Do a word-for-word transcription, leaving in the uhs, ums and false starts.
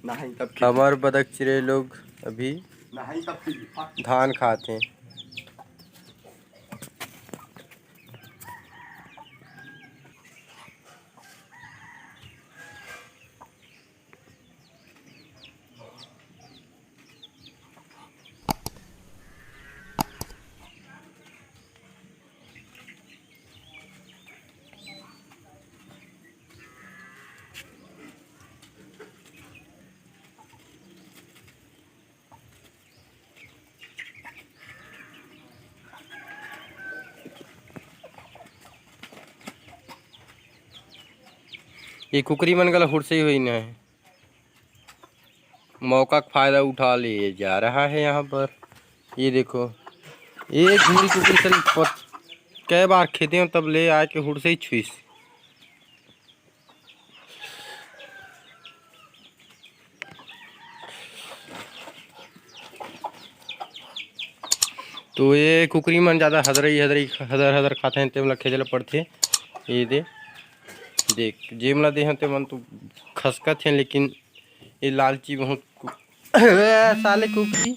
हमर बदक चिरई लोग अभी धान खात हे। ये कुकरी मन गला हुरसई होई ना है, मौका का फायदा उठा लिए जा रहा है यहाँ पर। ये देखो, एक झुंडी कुकरी सरी पत-, कई बार खेदे हो तब ले आए के हुरसई छुईस। तो ये कुकरी मन ज़्यादा हदरई हदरई हदर हदर खाते हैं, तेमला खेदे ला पड़थे। ये दे देख, जेमला दे हैं ते मन तो खसकत हैं, लेकिन ये लालची बहुत कु-, साले कुकरी।